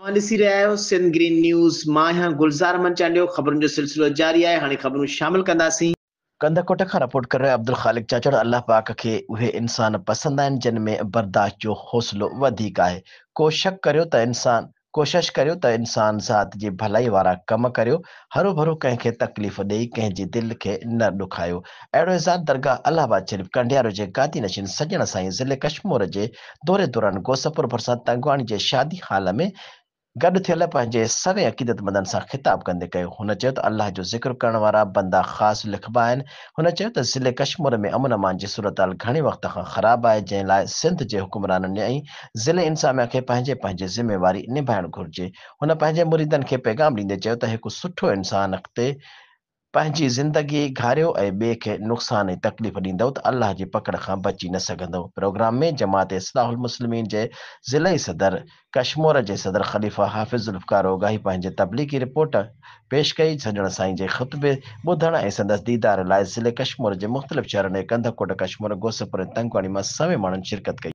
اوهان ڏسي رهيا آهيو سنڌ گرين نيوز، مان آهيان گلزار احمد چانڊيو، خبرن جو سلسلو جاري آهي، هاڻي خبرون شامل ڪنداسين. ڪنڌڪوٽ کان رپورٽ ڪري رهيو آهي عبدالخالق چاچڙ الله پاڪ کي اهي انسان پسند آهن جن ۾ برداشت جو حوصلو وڌيڪ آهي ڪوشڪ ڪريو ته انسان ڪوشش ڪريو ته انسان ذات جي ڀلائي وارا ڪم ڪريو هروڀرو ڪنهن کي تڪليف ڏئي ڪنهن جي دل کي نه ڏکايو اهڙو اظهار درگاهه الله آباد شريف ڪنڊيارو جي گادي نشين سڄڻ سائين ضلعي ڪشمور جي دوري دوران غوثپور ڀرسان تنگواڻي جي شادي هال ۾ گڏ ٿيل پنهنجي سوين عقيدتمندن سان خطاب ڪندي ڪيو. هن چيو ته الله جو ذڪر ڪرڻ وارا بندا خاص لکبا آهن. هن چيو ته ضلعي ڪشمور ۾ امن امان جي صورتحال گهڻي وقت کان خراب آهي جنهن لاء سنڌ جي حڪمرانن ۽ ضلعي انتظاميا کي پنهنجي پنهنجي ذميواري نڀائڻ گهرجي. هن پنهنجي مريدن کي پيغام ڏيندي چيو ته هڪ سٺو انسان تي پنهنجي زندگي گهاريو ۽ ٻئي کي نقصان ۽ تڪليف ڏيندؤ ته الله جي پڪڙ کان بچي نه سگهندؤ. پروگرام ۾ جماعت اصلاح المسلمين جي ضلعي صدر ڪشمور جي صدر خليفه حافظ ذوالفقار اوڳاهي پنهنجي تبليغي رپورٽ پيش ڪئي. سڄڻ سائين جي خطبي ٻڌڻ ۽ سندس ديدار لاء ضلعي ڪشمور جي مختلف شهرن ۽ ڪنڌڪوٽ، ڪشمور، غوثپور ۽ تنگواڻي مان سوين ماڻهن شرڪت ڪئي.